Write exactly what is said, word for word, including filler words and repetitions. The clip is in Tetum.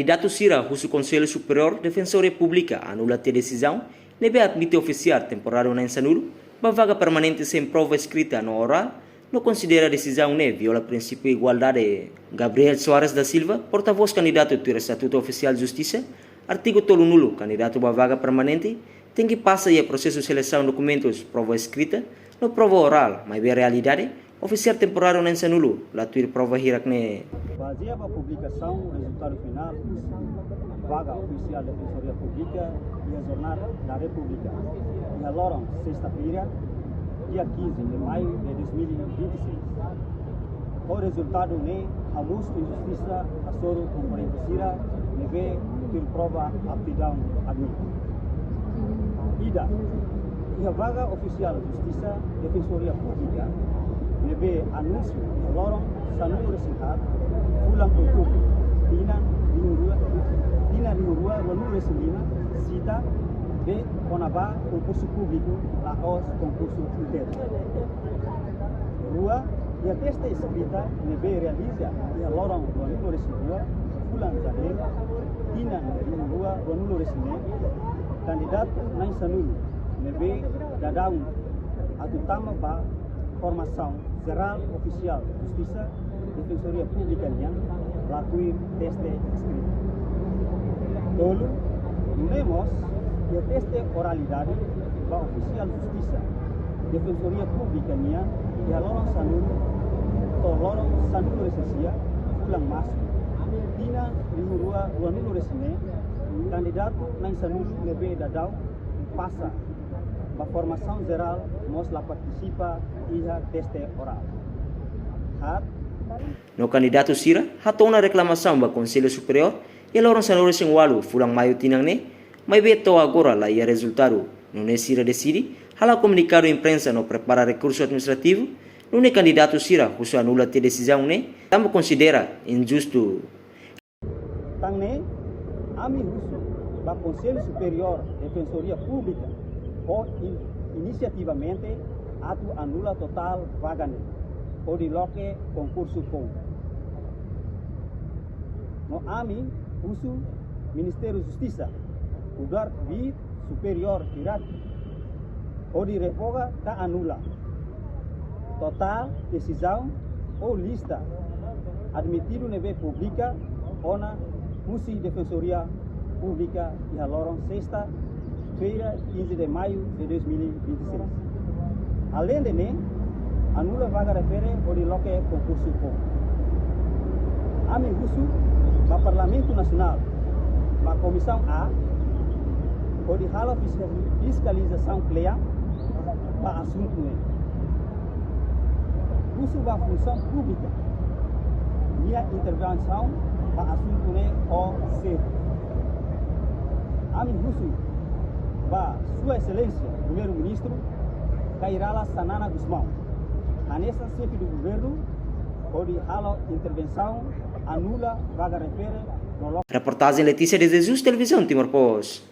Kandidatu sira husu Konsellu Superiór Defensoria Públika anula tiha desizaun ne'ebé admite ofisiál temporáriu na'in-sanulu ba vaga permanente sein prova eskrita no orál, no konsidera desizaun ne'e viola prinsípiu igualdade. Gabriel Soares da Silva, portavós kandidatu tuir Estatutu Ofisiál Justisa, artigu tolunulu, kandidatu ba vaga permanente tenke pasa iha prosesu selesaun dokumentus prova eskrita no prova orál, maibé realidade, ofisiál temporáriu na'in-sanulu la tuir prova hirak ne'e. Bazeia ba publikasaun rezultadu finál husi vaga ofisiál Defensoria Públika iha Jornál da Repúblika iha loron sesta-feira, dia quinze de maio de dois mil e vinte e seis. Ho rezultadu ne'e, hamosu injustisa hasoru konkorrente sira ne'ebé tuir prova aptidaun admite. Ida, iha vaga ofisiál Justisa Defensoria Públika ne'ebé anunsiu iha loron sanulu-resin-haat fulan Outubru, tinan rihun rua, tinan rihun rua ruanulu-resin-lima, sita dehan kona-ba konkursu públiku, la'ós konkursu internu. Rua, iha teste eskrita ne'ebé realiza iha loron ruanulu-resin-rua fulan Janeiru, tinan rihun rua ruanulu-resin-neen, kandidatu na'in-sanulu ne'ebé daudaun atu tama ba formasaun jerál ofisiál Justisa Defensoria Públika nian la tuir teste eskrita. Tolu, nune'e mós iha teste oralidade ba ofisiál Justisa Defensoria Públika nian iha loron sanulu to'o loron sanulu-resin-sia fulan Marsu, tinan rihun rua ruanulu-resin-neen, kandidatu na'in-sanulu ne'ebé daudaun pasa ba formasaun jerál mós la partisipa iha teste orál. Haat. No kandidatu sira hato'o ona reklamasaun ba Konsellu Superiór iha loron sanulu-resin-ualu fulan Maiu tinan ne'e, maibé to'o agora la iha rezultadu. Nune'e sira deside hala'o komunikadu imprensa no prepara rekursu administrativu, nune'e kandidatu sira husu anula tiha desizaun ne'e, tanba konsidera injustu. Tan ne'e, ami husu ba Konsellu Superiór Defensoria Públika ho in-, inisiativamente atu anula totál vaga ne'e hodi loke konkursu foun. No ami husu Ministériu Justisa, nu'udar bit superiór hirak, hodi revoga ka anula totál desizaun ou lista admitidu ne'ebé publika ona husi Defensoria Públika iha loron sesta-feira, quinze de maio de dois mil e vinte e seis. Aleinde ne'e, anula vaga refere hodi loke konkursu foun. Ami husu ba Parlamentu Nasionál, ba Komisaun A, hodi halo fis-, fiskalizasaun kle'an ba asuntu ne'e. Husu ba Funsaun Públika nia intervensaun ba asuntu ne'e ho sedu. Ami husu ba Sua Exelénsia Primeiru-Ministru Kay Rala Xanana Gusmão, hanesan Xefe do Governu, hodi halo intervensaun anula vaga refere no lo- Reportajen Letícia de Jesus, Televizaun Timor Post.